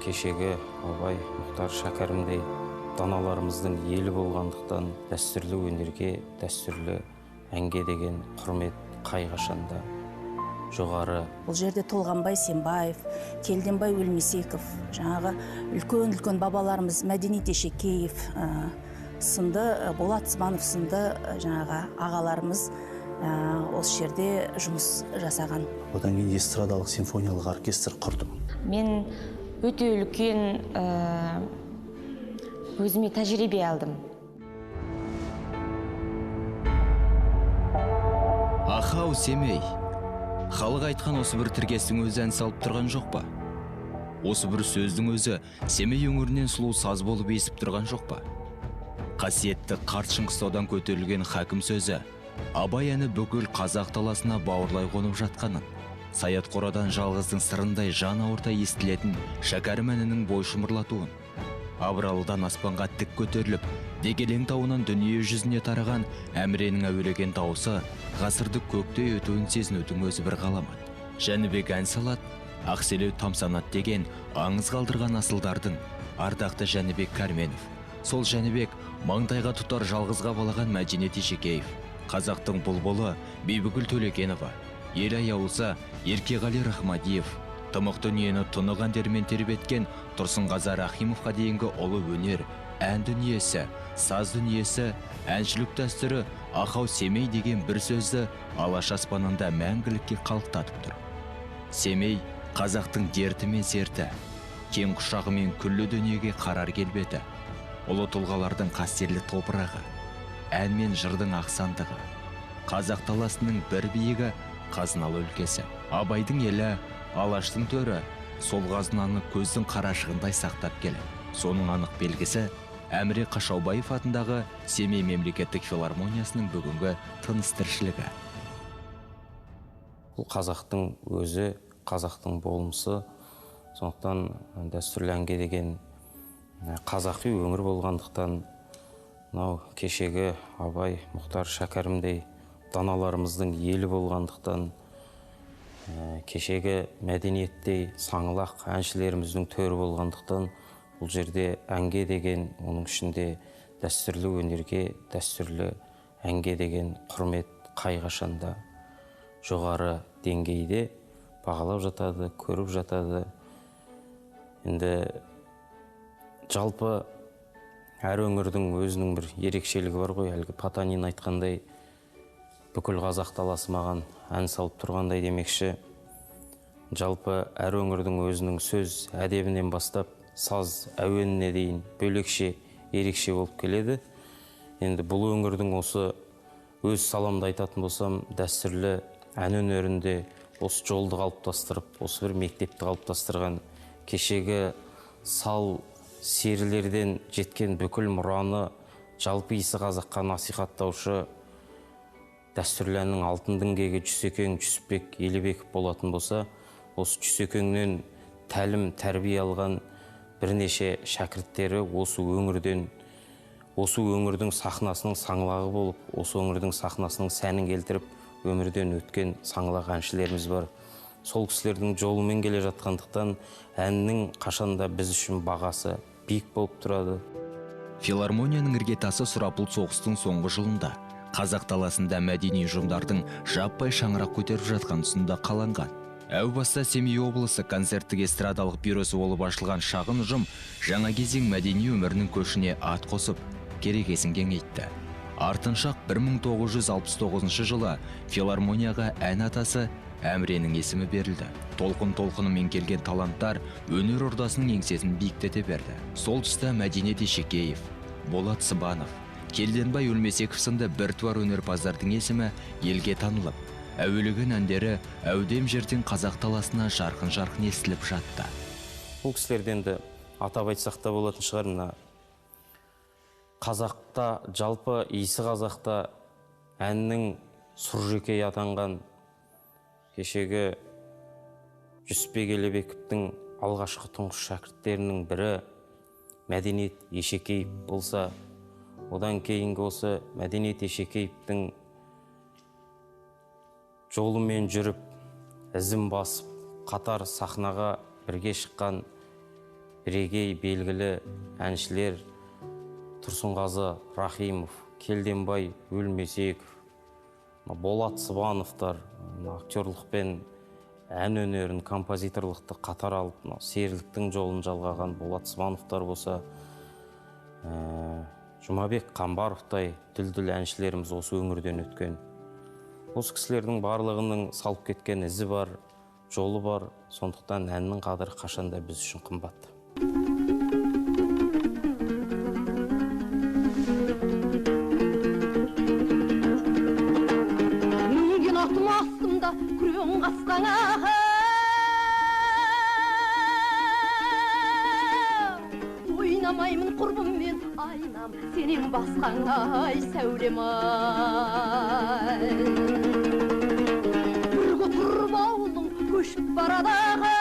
Кешегі Абай, Мұхтар Шәкәрімдей даналарымыздың елі болғандықтан дәстүрлі өнерге, дәстүрлі әнге деген құрмет қай қашанда жоғары. Бұл жерде Толғанбай Сембаев, Келденбай Өлмесеков, жаңағы үлкен-үлкен бабаларымыз Мәдениет Ешекеев сынды, Болат Сыбанов сынды жаңағы ағаларымыз осы жерде жұмыс жасаған. Одан кейін эстрадалық симфониялық оркестр құрдым. Мен өте үлкен өзіме тәжірибе алдым. Ахау Семей. Халық айтқан осы бір тіркестің өзі ән салып тұрған жоқ па? Осы бір сөздің өзі Семей өңірінен сұлу саз болып есіп тұрған жоқ па? Қасиетті қарт Шыңғыстаудан көтерілген хакім сөзі Абай әні бүкіл қазақ даласына бауырлай қонып жатқанын, Саят қорадан жалғыздың сырындай жан ауырта естілетін Шәкәрім әнінің бой шымырлатуын, Абыралыдан аспанға тік көтеріліп, Дегелең тауынан дүние жүзіне тараған Әміренің әуелеген дауысы ғасырды көктей өтуін сезінудің өзі бір ғаламат. Жәнібек ән салады, Ақселеу тамсанады деген аңыз қалдырған асылдардың ардақты Жәнібек Кәрменов. Сол Жәнібек маңдайға тұтар жалғызға балаған Мәдениет Ешекеев, қазақтың бұлбұлы Бибігүл Төлегенова, ел аяулысы Еркеғали Рахмадиев, тымық дүниені тұнық әндермен тербеткен Тұрсынғазы Рахимовқа дейінгі ұлы өнер, ән дүниесі, саз дүниесі, әншілік дәстүрі Ахау Семей деген бір сөзді алаш аспанында мәңгілікке қалықтатып тұр. Семей қазақтың дерті мен серті, кең құшағы мен күллі дүниеге қарар келбеті, ұлы тұлғалардың қастерлі топырағы, ән мен жырдың ақсандығы, қазақ даласының бір биігі қазыналы өлкесі. Абайдың елі, Алаштың төрі сол қазынаны көздің қарашығындай сақтап келеді. Соның анық белгісі Әміре Қашаубаев атындағы Семей мемлекеттік филармониясының бүгінгі тыныс тіршілігі. Бұл қазақтың өзі, қазақтың болмысы. Сондықтан дәстүрлі әнге деген қазақи өңір болғандықтан мынау кешегі Абай, Мұхтар Шәкәрімдей даналарымыздың елі болғандықтан, кешегі мәдениеттей саңлақ әншілеріміздің төрі болғандықтан бұл жерде әнге деген, оның ішінде дәстүрлі өнерге, дәстүрлі әнге деген құрмет қай қашанда жоғары деңгейде бағалап жатады, көріп жатады. Енді жалпы әр өңірдің өзінің бір ерекшелігі бар ғой. Әлгі Потанин айтқандай, бүкіл қазақ даласы маған ән салып тұрғандай демекші. Жалпы әр өңірдің өзінің сөз әдебінен бастап саз әуеніне дейін бөлекше, ерекше болып келеді. Енді бұл өңірдің осы өз саламды айтатын болсам, дәстүрлі ән өнерінде осы жолды қалыптастырып, осы бір мектепті қалыптастырған, кешегі сал серілерден жеткен бүкіл мұраны жалпы иісі қазаққа насихаттаушы дәстүрлі әннің алтын діңгегі Жүсекең, Жүсіпбек Елебеков болатын болса, осы Жүсекеңнен тәлім тәрбие алған бірнеше шәкірттері осы өңірден, осы өңірдің сахнасының саңлағы болып, осы өңірдің сахнасының сәнін келтіріп өмірден өткен саңлақ әншілеріміз бар. Сол кісілердің жолымен келе жатқандықтан әннің қашанда біз үшін бағасы биік болып тұрады. Филармонияның іргетасы сұрапыл соғыстың соңғы жылында қазақ даласында мәдени ұжымдардың жаппай шаңырақ көтеріп жатқан тұсында қаланған. Әу баста Семей облысы концерттік эстрадалық бюросы болып ашылған шағын ұжым жаңа кезең мәдени өмірінің көшіне ат қосып, керегесін кеңейтті. Артынша 1969 жылы филармонияға ән атасы Әміренің есімі берілді. Толқын толқынымен келген таланттар өнер ордасының еңсесін биіктете берді. Сол тұста Мәдениет Ешекеев, Болат Сыбанов, Келденбай Өлмесеков сынды біртуар өнерпаздардың есімі елге танылып, әуелеген әндері әудем жерден қазақ даласына жарқын-жарқын естіліп жатты. Бұл кісілерден де атап айтсақ та болатын шығар, мына қазақта, жалпы иісі қазақта әннің сұржекей атанған кешегі Жүсіпбек Елебековтің алғашқы тұңғыш шәкірттерінің бірі Мәдениет Ешекеев болса, одан кейінгі осы Мәдениет Ешекеевтің жолымен жүріп, ізін басып, қатар сахнаға бірге шыққан Бірегей белгілі әншілер Тұрсынғазы Рахимов, Келденбай Өлмесеков, Болат Сыбановтар актерлықпен ән өнерін, композиторлықты қатар алып, серіліктің жолын жалғаған Болат Сыбановтар болса, Жұмабек Қамбаровтай дүлдүл әншілеріміз осы өңірден өткен. Осы кісілердің барлығының салып кеткен ізі бар, жолы бар, сондықтан әннің қадірі қашанда біз үшін қымбат. Мінген атым астымда күрең қасқаң аға, ойнамаймын құрбыммен айнам, сенен басқаң ай сәулем ай. Бір құтырып ауылың көшіп барады аға,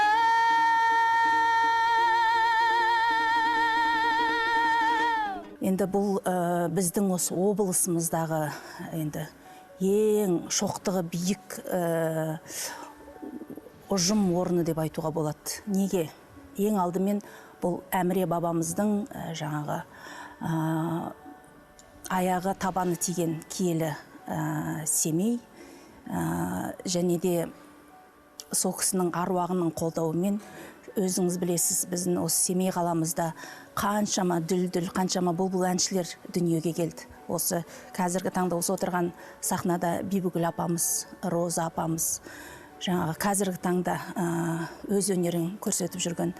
Енді бұл біздің осы облысымыздағы енді ең шоқтығы биік ұжым орны деп айтуға болады. Неге? Ең алдымен бұл Әміре бабамыздың жаңағы аяғы табаны тиген киелі Семей, және де сол кісінің аруағының қолдауымен, өзіңіз білесіз, біздің осы Семей қаламызда қаншама дүлдүл, қаншама бұлбұл әншілер дүниеге келді. Осы қазіргі таңда осы отырған сахнада Бибігүл апамыз, Роза апамыз, жаңағы қазіргі таңда өз өнерін көрсетіп жүрген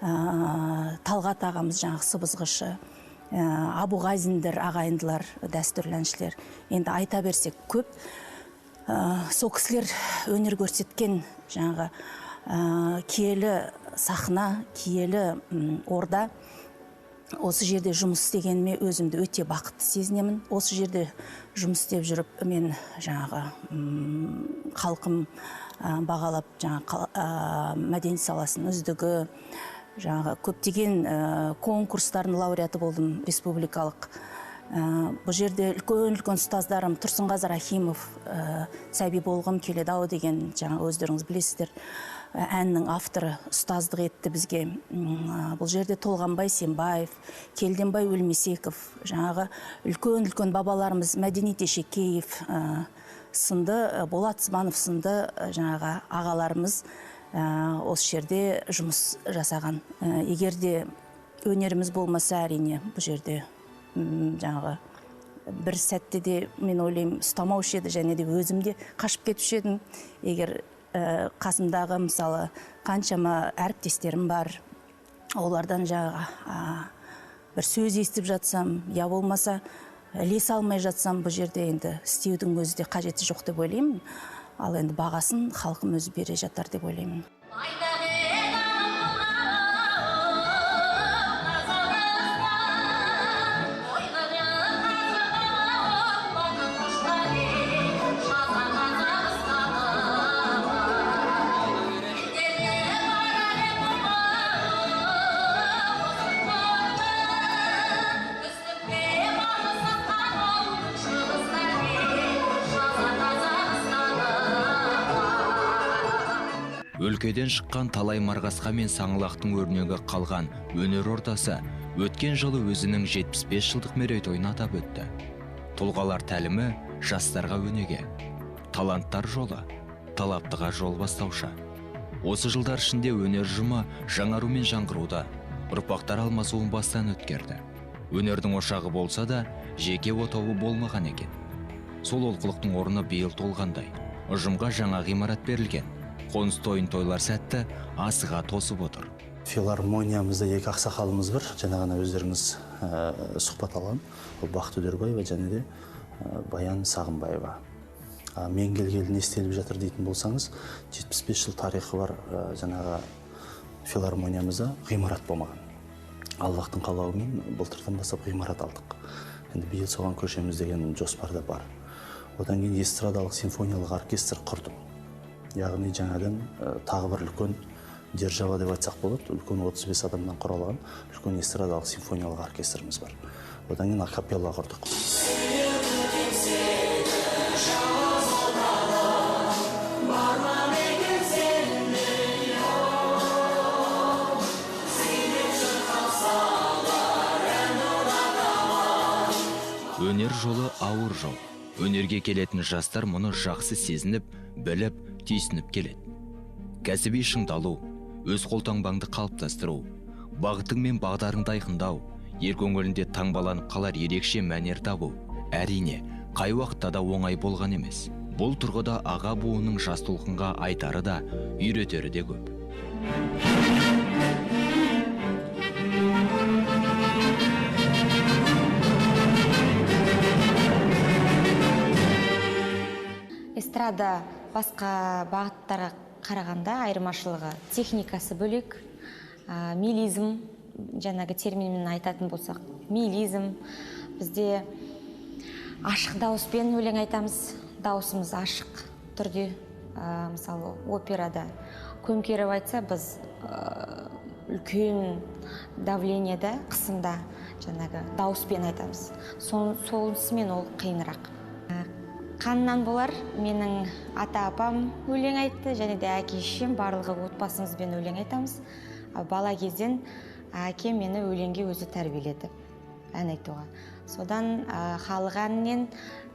Талғат ағамыз, жаңағы сыбызғышы, Абуғазиндер ағайындылар, дәстүрлі әншілер. Енді айта берсек көп. Сол кісілер өнер көрсеткен жаңағы киелі сахна, киелі орда. Осы жерде жұмыс істегеніме өзімді өте бақытты сезінемін. Осы жерде жұмыс істеп жүріп мен жаңағы халқым бағалап, жаңағы мәдениет саласының үздігі, жаңағы көптеген конкурстардың лауреаты болдым республикалық. Бұл жерде үлкен-үлкен ұстаздарым Тұрсынғазы Рахимов, сәби болғым келеді ау деген, жаңа өздеріңіз білесіздер, әннің авторы ұстаздық етті бізге. Бұл жерде Толғанбай Сембаев, Келденбай Өлмесеков, жаңағы үлкен-үлкен бабаларымыз Мәдениет Ешекеев сынды, Болат Сыбанов сынды жаңағы ағаларымыз осы жерде жұмыс жасаған. Егер де өнеріміз болмаса, әрине бұл жерде жаңағы бір сәтте де мен ойлаймын ұстамаушы еді, және де өзім де қашып кетуші едім. Егер қасымдағы мысалы қаншама әріптестерім бар, олардан жаңағы бір сөз естіп жатсам, я болмаса ілесе алмай жатсам, бұл жерде енді істеудің өзі де қажеті жоқ деп ойлаймын. Ал енді бағасын халқым өзі бере жатар деп ойлаймын. Өлкеден шыққан талай марғасқа мен саңлақтың өрнегі қалған өнер ортасы өткен жылы өзінің 75 жылдық мерейтойын атап өтті. Тұлғалар тәлімі жастарға өнеге, таланттар жолы, талаптыға жол бастаушы. Осы жылдар ішінде өнер ұжымы жаңару мен жаңғыруда, ұрпақтар алмасуын бастан өткерді. Өнердің ошағы болса да, жеке отауы болмаған екен. Сол олқылықтың орны биыл толғандай. Ұжымға жаңа ғимарат берілген. Қоныс тойын тойлар сәтті асыға тосып отыр. Филармониямызда екі ақсақалымыз бар. Жаңа ғана өздеріңіз сұхбат алған. Ол Бақыт Үдербаева және де Баян Сағынбаева. Мен келгелі не істеліп жатыр дейтін болсаңыз, 75 жыл тарихы бар жаңағы филармониямызда ғимарат болмаған. Аллахтың қалауымен былтырдан бастап ғимарат алдық. Енді биыл соған көшеміз деген жоспар да бар. Одан кейін эстрадалық симфониялық оркестр құрдым. Яғни жаңадан тағы бір үлкен держава деп айтсақ болады, үлкен 35 адамнан құралған үлкен эстрадалық симфониялық оркестріміз бар. Одан кейін акапелла құрдық. Өнер жолы ауыр жол. Өнерге келетін жастар мұны жақсы сезініп, біліп, түйсініп келеді. Кәсіби шыңдалу, өз қолтаңбаңды қалыптастыру, бағытың мен бағдарыңды айқындау, ер көңілінде таңбаланып қалар ерекше мәнер табу, әрине, қай уақытта да оңай болған емес. Бұл тұрғыда аға буынның жас толқынға айтары да, үйретері де көп. Эстрада басқа бағыттарға қарағанда айырмашылығы техникасы бөлек, мелизм, жаңағы терминмен айтатын болсақ, мелизм. Бізде ашық дауыспен өлең айтамыз, дауысымыз ашық түрде. Мысалы, операда көмкеріп айтса, біз үлкен давлениеда, қысымда жаңағы дауыспен айтамыз. Сонысымен ол қиынырақ. Қаннан болар, менің ата-апам өлең айтты, және де әке-шешем, барлығы отбасымызбен өлең айтамыз. Бала кезден әкем мені өлеңге өзі тәрбиеледі, ән айтуға. Содан халық әнінен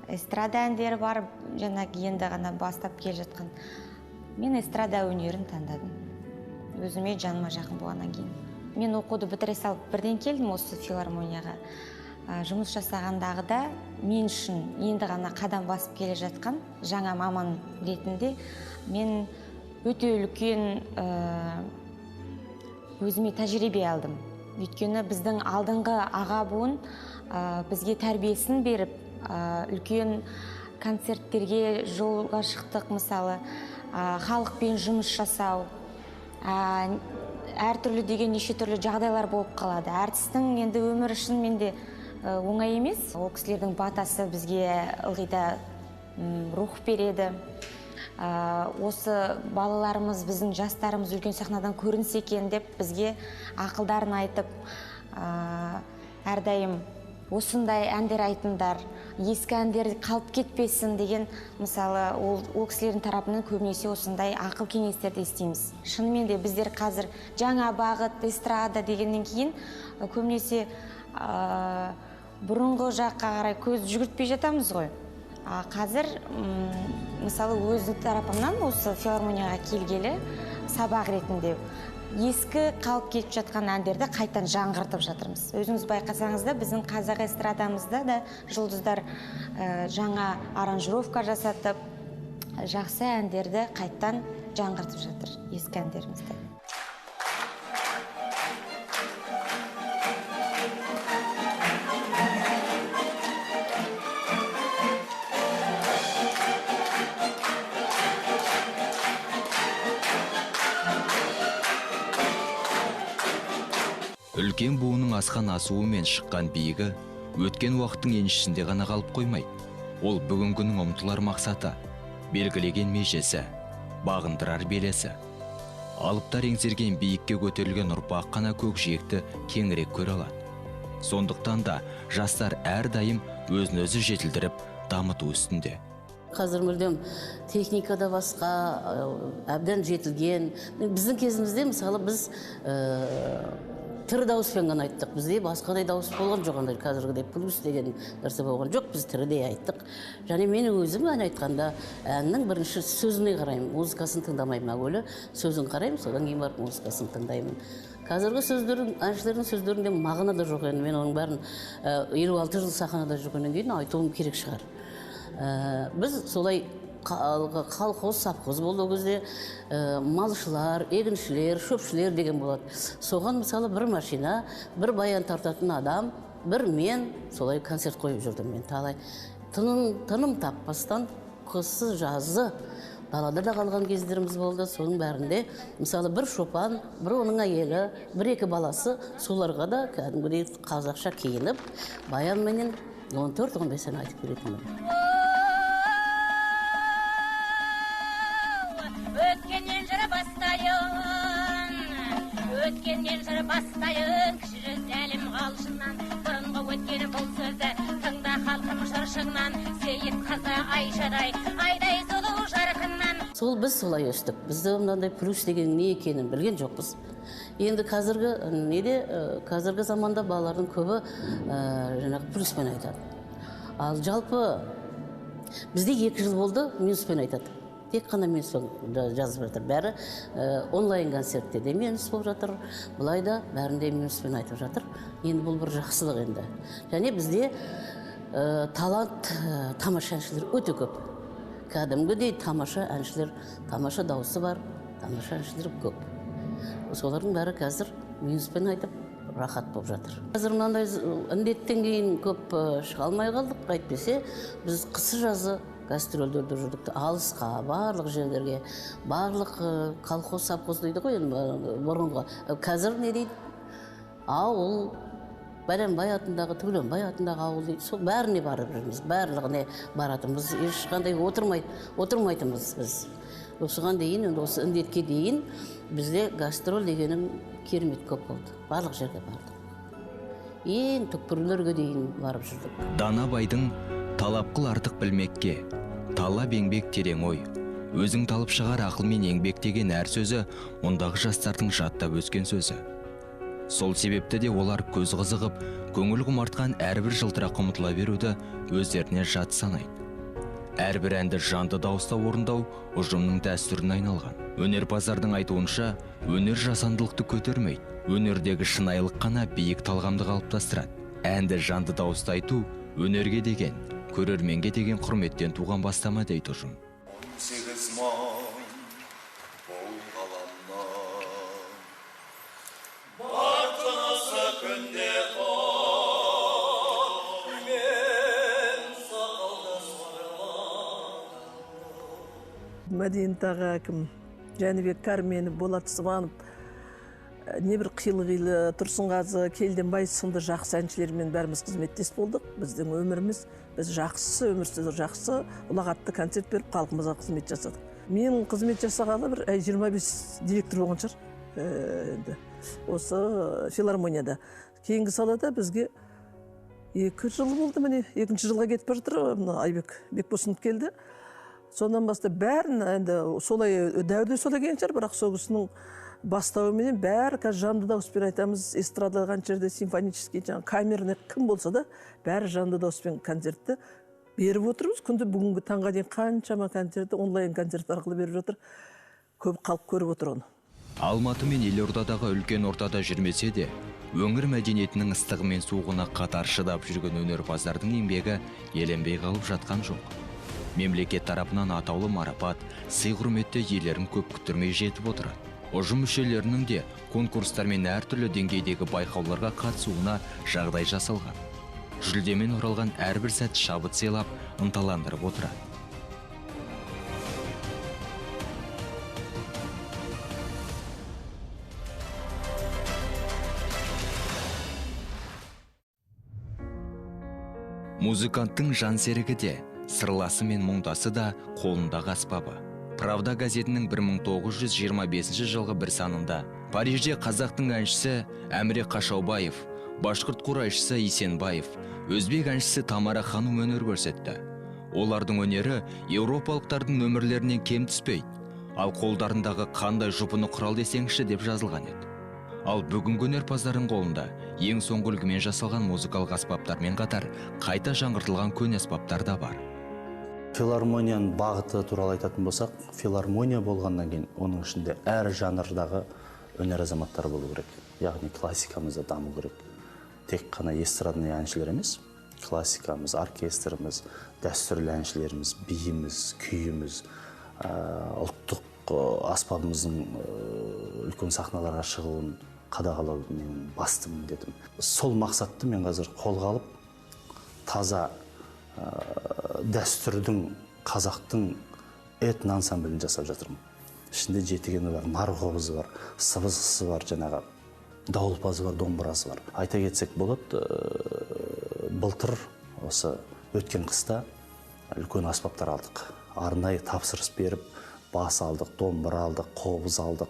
эстрада әндері бар, жаңағы енді ғана бастап келе жатқан. Мен эстрада өнерін таңдадым. Өзіме жаныма жақын болғаннан кейін. Мен оқуды бітіре салып бірден келдім осы филармонияға. Жұмыс жасағандағыда мен үшін енді ғана қадам басып келе жатқан жаңа маман ретінде мен өте үлкен өзіме тәжірибе алдым. Өйткені біздің алдыңғы аға буын бізге тәрбиесін беріп, үлкен концерттерге жолға шықтық, мысалы, халықпен жұмыс жасау, әртүрлі деген неше түрлі жағдайлар болып қалады. Әртістің енді өмір үшін менде оңай емес. Ол кісілердің батасы бізге ылғи да рух береді. Осы балаларымыз, біздің жастарымыз үлкен сахнадан көрінсе екен деп бізге ақылдарын айтып, әрдайым осындай әндер айтыңдар, ескі әндер қалып кетпесін деген, мысалы, ол кісілердің тарапынан көбінесе осындай ақыл кеңестерді естиміз. Шынымен де біздер қазір жаңа бағыт, эстрада дегеннен кейін көбінесе бұрынғы жаққа қарай көз жүгіртпей жатамыз ғой. Қазір, мысалы, өз тарапымнан осы филармонияға келгелі сабақ ретінде ескі қалып кетіп жатқан әндерді қайтадан жаңғыртып жатырмыз. Өзіңіз байқасаңыз да, біздің қазақ эстрадамызда да жұлдыздар жаңа аранжировка жасатып, жақсы әндерді қайтадан жаңғыртып жатыр, ескі әндерімізді. Үлкен буынның асқан асуы мен шыққан биігі өткен уақыттың еншісінде ғана қалып қоймайды. Ол бүгінгінің ұмтылар мақсаты, белгілеген межесі, бағындырар белесі. Алыптар еңсерген биікке көтерілген ұрпақ қана көкжиекті кеңірек көре алады. Сондықтан да жастар әрдайым өзін-өзі жетілдіріп, дамыту үстінде. Қазір мүлдем техникада басқа, әбден жетілген. Біздің кезімізде, мысалы, біз тірі дауыспен ғана айттық. Бізде басқадай дауыс болған жоқ, андай қазіргідей плюс деген нәрсе болған жоқ. Біз тірідей айттық. Және мен өзім ән айтқанда әннің бірінші сөзіне қараймын, музыкасын тыңдамаймын әуелі, сөзін қараймын, содан кейін барып музыкасын тыңдаймын. Қазіргі сөздердің, әншілердің сөздерінде мағына да жоқ енді. Мен оның бәрін 56 жыл сахнада жүргеннен кейін айтуым керек шығар. Біз солай колхоз, совхоз болды ол кезде, малшылар, егіншілер, шөпшілер деген болады. Соған, мысалы, бір машина, бір баян тартатын адам, бір мен солай концерт қойып жүрдім мен талай. Тыным таппастан қысы жазы далада да қалған кездеріміз болды. Соның бәрінде, мысалы, бір шопан, бір оның әйелі, бір екі баласы, соларға да кәдімгідей қазақша киініп, баянменен 14-15 ән айтып беретінмін. Өткеннен жыр бастайын, өткеннен жыр бастайын, кіші жүз әлім қалшыннан, бұрынғы өткен бұл сөзді тыңда халқым жыршыңнан, Сейіт қызы Айшадай, айдай сұлу жарқыннан. Сол біз солай өстік. Бізде мынандай плюс деген не екенін білген жоқпыз. Енді қазіргі неде, қазіргі заманда балалардың көбі жаңағы плюспен айтады. Ал жалпы бізде 2 жыл болды минуспен айтады. Тек қана минуспен жазып жатыр. Бәрі онлайн концертте де минус болып жатыр. Былай да бәрінде минуспен айтып жатыр. Енді бұл бір жақсылық енді. Және бізде талант, тамаша әншілер өте көп. Кәдімгідей тамаша әншілер, тамаша дауысы бар, тамаша әншілер көп. Солардың бәрі қазір минуспен айтып рахат болып жатыр. Қазір мынандай індеттен кейін көп шыға алмай қалдық, әйтпесе біз қысы жазы гастрольдерде жүрдік, алысқа, барлық жерлерге, барлық колхоз, совхоз дейді ғой енді бұрынғы. Қазір не дейді? Ауыл, Бәленбай атындағы, Түгенбай атындағы ауыл дейді. Сол бәріне барып жүрміз, барлығына баратынбыз, ешқандай отырмайтынбыз біз. Осыған дейін, енді осы індетке дейін бізде гастроль дегенім керемет көп болды. Барлық жерге бардық. Ең түкпірлерге дейін барып жүрдік. Дана байдың талап қыл артық білмекке, талап еңбек терең ой. Өзің талып шығар ақылмен еңбек деген әр сөзі ондағы жастардың жаттап өскен сөзі. Сол себепті де олар көз қызығып, көңіл құмартқан әрбір жылтыраққа ұмтыла беруді өздеріне жат санайды. Әрбір әнді жанды дауыста орындау ұжымның дәстүріне айналған. Өнерпаздардың айтуынша, өнер жасандылықты көтермейді. Өнердегі шынайылық қана биік талғамды қалыптастырады. Әнді жанды дауыста айту өнерге деген, көрерменге деген құрметтен туған бастама дейді ұжым. 18 мың бұл ғаламның бар тынысы күнде мен сақалды сорлар. Мәдениет аға әкім Жәнібек Кәрменов, Болат Сыбанов, небір қилы-қилы Тұрсынғазы, Келденбай сынды жақсы әншілермен бәріміз қызметтес болдық. Біздің өміріміз, біз жақсы, өмірсіз жақсы, ұлағатты концерт беріп халқымызға қызмет жасадық. Мен қызмет жасағалы бір 25 директор болған шығар енді осы филармонияда. Кейінгі салада бізге 2 жыл болды, міне 2-ші жылға кетіп бара жатыр, мына Айбек Бекбосынов келді. Сондан бастап бәрін енді солай дәуірде солай келген шығар, бірақ сол кісінің бастауыменен бәрі қазір жанды дауыспен айтамыз, эстрада қанша жерде симфонический, жаңағы камерный кім болса да бәрі жанды дауыспен концертті беріп отырмыз. Күнде бүгінгі таңға дейін қаншама концертті онлайн концерт арқылы беріп жатыр. Көп халық көріп отыр оны. Алматы мен елордадағы үлкен ортада жүрмесе де, өңір мәдениетінің ыстығы мен суығына қатар шыдап жүрген өнерпаздардың еңбегі еленбей қалып жатқан жоқ. Мемлекет тарапынан атаулы марапат, сый құрметті иелерін көп күттірмей жетіп отырады. Ұжым мүшелерінің де конкурстар мен әртүрлі деңгейдегі байқауларға қатысуына жағдай жасалған. Жүлдемен оралған әрбір сәт шабыт сыйлап, ынталандырып отырады. Музыканттың жан серігі де, сырласы мен мұңдасы да қолындағы аспабы. Правда газетінің 1925 жылғы бір санында Парижде қазақтың әншісі Әміре Қашаубаев, башқұрт қурайшысы Есенбаев, өзбек әншісі Тамара Ханум өнер көрсетті. Олардың өнері еуропалықтардың нөмірлерінен кем түспейді, ал қолдарындағы қандай жұпыны құрал десеңші деп жазылған еді. Ал бүгінгі өнерпаздардың қолында ең соңғы үлгімен жасалған музыкалық аспаптармен қатар қайта жаңғыртылған көне аспаптар да бар. Филармонияның бағыты туралы айтатын болсақ, филармония болғаннан кейін оның ішінде әр жанрдағы өнер азаматтары болу керек. Яғни классикамыз да даму керек. Тек қана эстрадный әншілер емес, классикамыз, оркестріміз, дәстүрлі әншілеріміз, биіміз, күйіміз, ұлттық аспабымыздың үлкен сахналарға шығуын қадағалау менің басты міндетім. Сол мақсатты мен қазір қолға алып, таза дәстүрдің, қазақтың этно ансамблін жасап жатырмын. Ішінде жетігені бар, нарқобызы бар, сыбызғысы бар, жаңағы дауылпазы бар, домбырасы бар. Айта кетсек болады, былтыр осы өткен қыста үлкен аспаптар алдық. Арнайы тапсырыс беріп, бас алдық, домбыра алдық, қобыз алдық,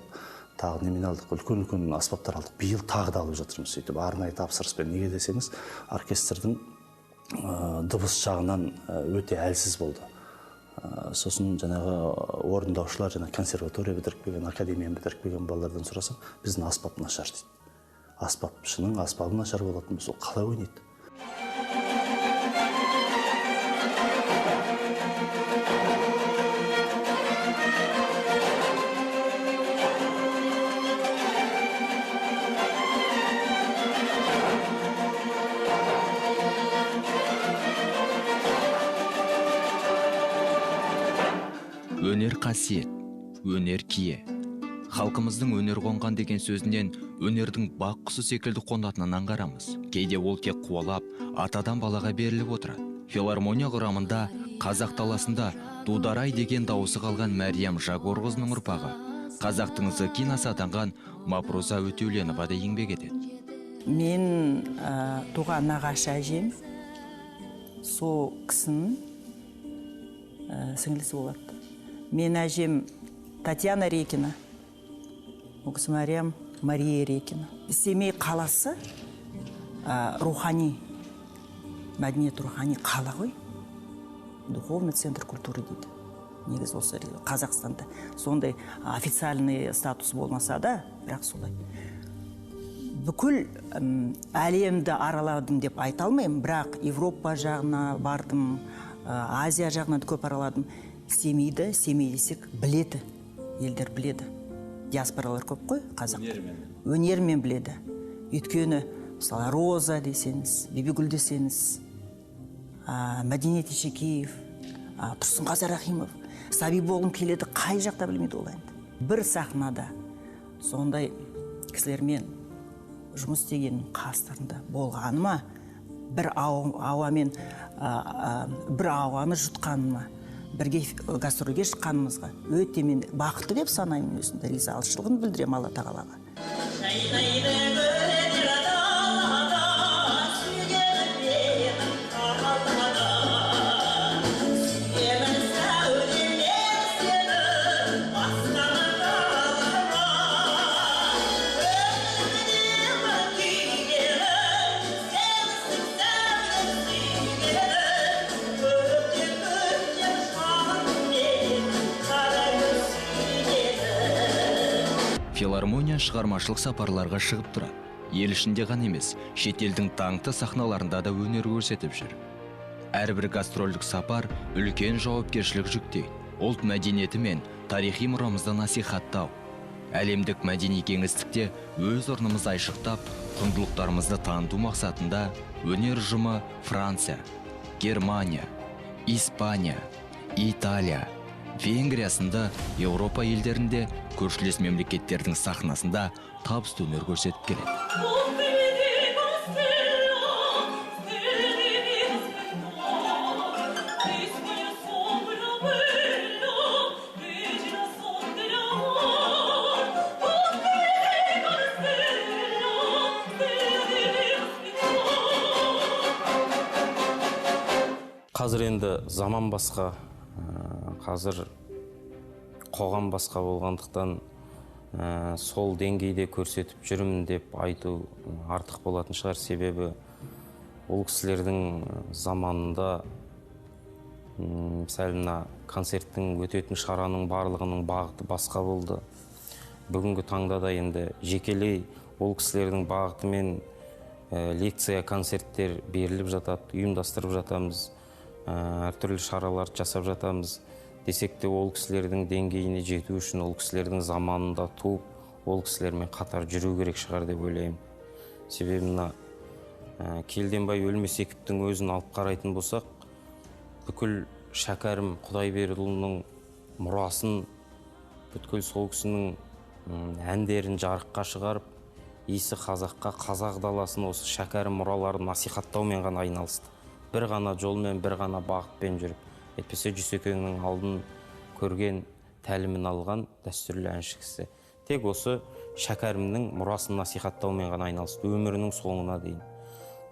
тағы немен алдық, үлкен-үлкен аспаптар алдық. Биыл тағы да алып жатырмыз сөйтіп, арнайы тапсырыспен. Неге десеңіз, оркестрдің дыбыс жағынан өте әлсіз болды. Сосын жаңағы орындаушылар, жаңа консерватория бітіріп келген, академияны бітіріп келген балалардан сұрасам, біздің аспап нашар дейді. Аспапшының аспабы нашар болатын болса, ол қалай ойнайды? Өнер қасиет, өнер кие. Халқымыздың өнер қонған деген сөзінен өнердің бақ құсы секілді қонатынын аңғарамыз. Кейде ол тек қуалап, атадан балаға беріліп отырады. Филармония құрамында қазақ даласында Дударай деген дауысы қалған Мәриям Жагорқызының ұрпағы, қазақтың Зыкинасы атанған Мапруза Өтеуленова да еңбек етеді. Мен туған нағашы әжем сол кісінің сіңлісі болады. Мен әжем Татьяна Рекина, ол кісі Мариям Мария Рекина. Семей қаласы рухани, мәдениет рухани қала ғой. Духовный центр культуры дейді. Негізі осы Қазақстанда сондай официальный статус болмаса да, бірақ солай. Бүкіл әлемді араладым деп айта алмаймын, бірақ Европа жағына бардым, Азия жағына да көп араладым. Семейді, Семей десек біледі, елдер біледі. Диаспоралар көп қой қазақ. Өнермен біледі. Өйткені, мысалы, Роза десеңіз, Бибігүл десеңіз, Мәдениет Ешекеев, Тұрсынғазы Рахимов, сәби болғым келеді, қай жақта білмейді ол әнді. Бір сахнада сондай кісілермен жұмыс істеген қастарында болғаныма, бір ауамен, бір ауаны жұтқаныма, бірге гастрольге шыққанымызға өте мен бақытты деп санаймын өзімді, ризашылығын білдіремін Алла тағалаға. Филармония шығармашылық сапарларға шығып тұрады. Ел ішінде ғана емес, шетелдің даңқты сахналарында да өнер көрсетіп жүр. Әрбір гастрольдік сапар үлкен жауапкершілік жүктейді. Ұлт мәдениеті мен тарихи мұрамызды насихаттау, әлемдік мәдени кеңістікте өз орнымызды айшықтап, құндылықтарымызды таныту мақсатында өнер ұжымы Франция, Германия, Испания, Италия, Венгрия сынды Еуропа елдерінде көршілес мемлекеттердің сахнасында табысты өнер көрсетіп келеді. Қазір енді заман басқа, қазір қоғам басқа болғандықтан сол деңгейде көрсетіп жүрмін деп айту артық болатын шығар. Себебі ол кісілердің заманында сәл мына концерттің өтетін шараның барлығының бағыты басқа болды. Бүгінгі таңда да енді жекелей ол кісілердің бағытымен лекция, концерттер беріліп жатады, ұйымдастырып жатамыз, әртүрлі шаралар жасап жатамыз. Десек те ол кісілердің деңгейіне жету үшін ол кісілердің заманында туып, ол кісілермен қатар жүру керек шығар деп ойлаймын. Себебі мына Келденбай Өлмесековтің өзін алып қарайтын болсақ, бүкіл Шәкәрім Құдайбердіұлының мұрасын, бүткіл сол кісінің әндерін жарыққа шығарып, иісі қазаққа, қазақ даласын осы Шәкәрім мұраларын насихаттаумен ғана айналысты. Бір ғана жолмен, бір ғана бағытпен жүріп. Әйтпесе Жүсекеңнің алдын көрген, тәлімін алған дәстүрлі әнші кісі. Тек осы Шәкәрімнің мұрасын насихаттаумен ғана айналысты өмірінің соңына дейін.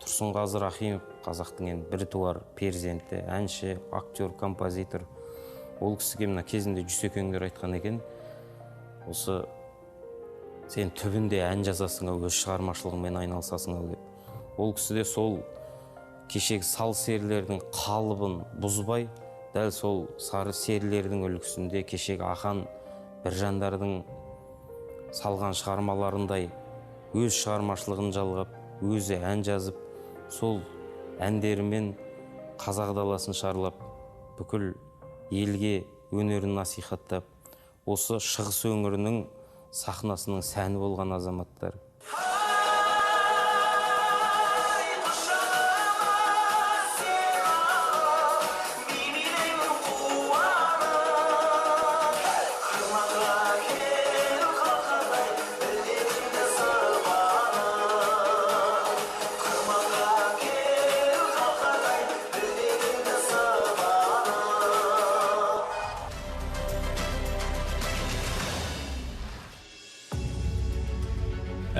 Тұрсынғазы Рахимов қазақтың енді біртуар перзенті, әнші, актер, композитор. Ол кісіге мына кезінде Жүсекеңдер айтқан екен, осы сен түбінде ән жазасың ау, өз шығармашылығыңмен айналысасың ау деп. Ол кісі де сол кешегі сал серілердің қалыбын бұзбай, дәл сол сары серілердің үлгісінде кешегі Ақан Біржандардың салған шығармаларындай өз шығармашылығын жалғап, өзі ән жазып, сол әндерімен қазақ даласын шарлап, бүкіл елге өнерін насихаттап, осы шығыс өңірінің сахнасының сәні болған азаматтар.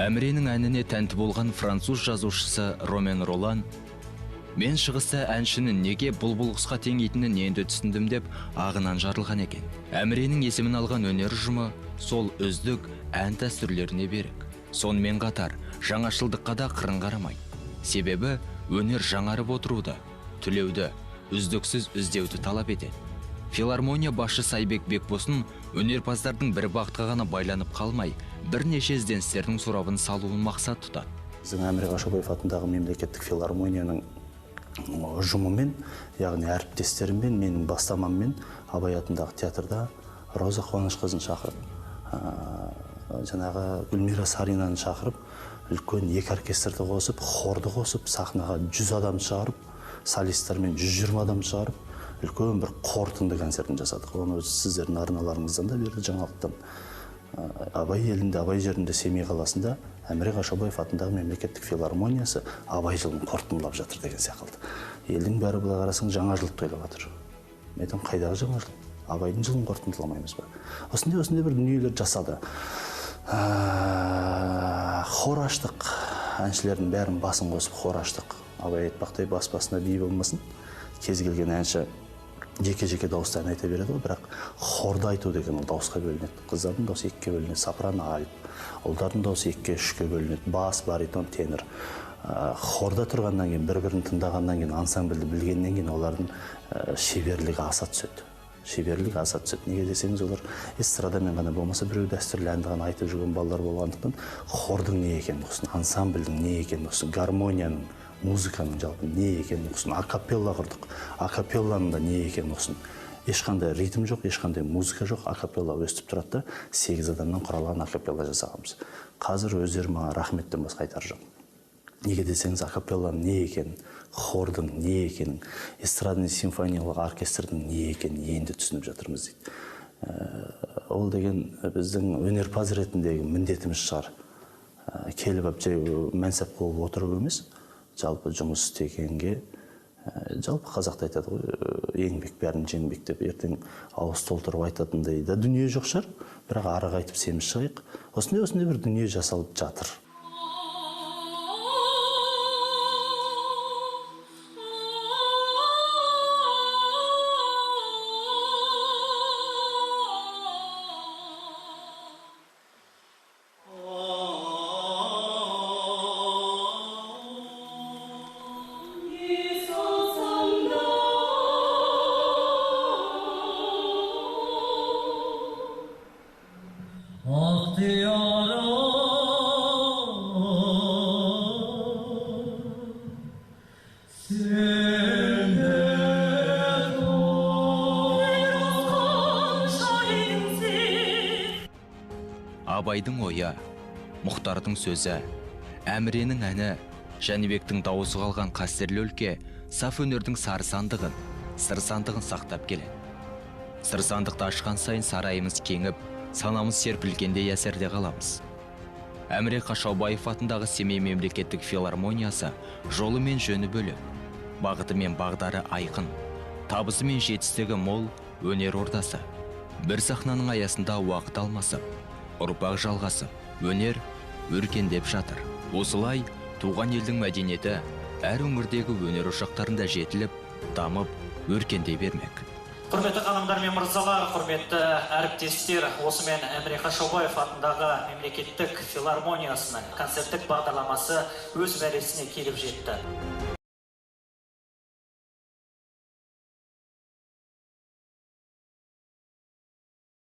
Әміренің әніне тәнті болған француз жазушысы Ромен Ролан «Мен шығыста әншіні неге бұлбұл құсқа теңейтінін енді түсіндім» деп ағынан жарылған екен. Әміренің есімін алған өнер ұжымы сол үздік ән дәстүрлеріне берік. Сонымен қатар жаңашылдыққа да қырын қарамайды. Себебі өнер жаңарып отыруды, түлеуді, үздіксіз іздеуді талап етеді. Филармония басшысы Айбек Бекбосын өнерпаздардың бір бағытқа ғана байланып қалмай, бірнеше ізденістердің сорабын салуын мақсат тұтады. Біздің Әміре Қашаубаев атындағы мемлекеттік филармонияның ұжымымен, яғни әріптестеріммен, менің бастамаммен Абай атындағы театрда Роза Қуанышқызын шақырып, жаңағы Гүлмира Саринаны шақырып, үлкен екі оркестрді қосып, хорды қосып, сахнаға 100 адам шығарып, солистермен 120 адам шығарып, үлкен бір қорытынды концертін жасадық. Оны сіздердің арналарыңыздан да берді жаңалықтан. Абай елінде, Абай жерінде, Семей қаласында Әміре Қашаубаев атындағы мемлекеттік филармониясы Абай жылын қорытындылап жатыр деген секілді. Елдің бәрі былай қарасаң жаңа жыл тойлап жатыр. Мен айтамын, қайдағы жаңа жыл? Абайдың жылын қорытындыламаймыз ба? Осындай бір дүниелер жасады. Хор аштық, әншілердің бәрін басын қосып хор аштық. Абай айтпақтай бас басына би болмасын. Кез келген әнші жеке-жеке дауыста ән айта береді ғой, бірақ хорда айту деген ол дауысқа бөлінеді. Қыздардың дауысы екіге бөлінеді, сопрано, альт. Ұлдардың дауысы екіге, үшке бөлінеді, бас, баритон, тенор. Хорда тұрғаннан кейін, бір-бірін тыңдағаннан кейін, ансамбльді білгеннен кейін олардың шеберлігі аса түседі. Шеберлік аса түседі. Неге десеңіз, олар эстрадамен ғана болмаса, біреу дәстүрлі әнді ғана айтып жүрген балалар болғандықтан хордың не екенін ұқсын, ансамбльдің не екенін ұқсын, гармонияның, музыканың жалпы не екенін ұқсын. Акапелла құрдық, акапелланың да не екенін ұқсын. Ешқандай ритм жоқ, ешқандай музыка жоқ, акапелла өстіп тұрады да, 8 адамнан құралған акапелла жасағанбыз. Қазір өздері маған рахметтен басқа айтар жоқ. Неге десеңіз, акапелланың не екенін, хордың не екенін, эстрадный симфониялық оркестрдің не екенін енді түсініп жатырмыз дейді. Ол деген біздің өнерпаз ретіндегі міндетіміз шығар. Келіп ап жай мәнсап қуып отыру емес, жалпы жұмыс істегенге, жалпы қазақта айтады ғой, еңбек бәрін жеңбек деп, ертең ауыз толтырып айтатындай да дүние жоқ шығар, бірақ ары қайтып семіз шығайық. Осындай бір дүние жасалып жатыр. Абайдың ойы, Мұхтардың сөзі, Әміренің әні, Жәнібектің дауысы қалған қастерлі өлке саф өнердің сары сандығын, сыр сандығын сақтап келеді. Сыр сандықты ашқан сайын сарайымыз кеңіп, санамыз серпілгендей әсерде қаламыз. Әміре Қашаубаев атындағы Семей мемлекеттік филармониясы жолы мен жөні бөлек, бағыты мен бағдары айқын, табысы мен жетістігі мол өнер ордасы. Бір сахнаның аясында уақыт алмасып, ұрпақ жалғасып, өнер өркендеп жатыр. Осылай туған елдің мәдениеті әр өңірдегі өнер ошақтарында жетіліп, дамып, өркендей бермек. Құрметті ханымдар мен мырзалар, құрметті әріптестер, осымен Әміре Қашаубаев атындағы мемлекеттік филармониясының концерттік бағдарламасы өз мәресіне келіп жетті.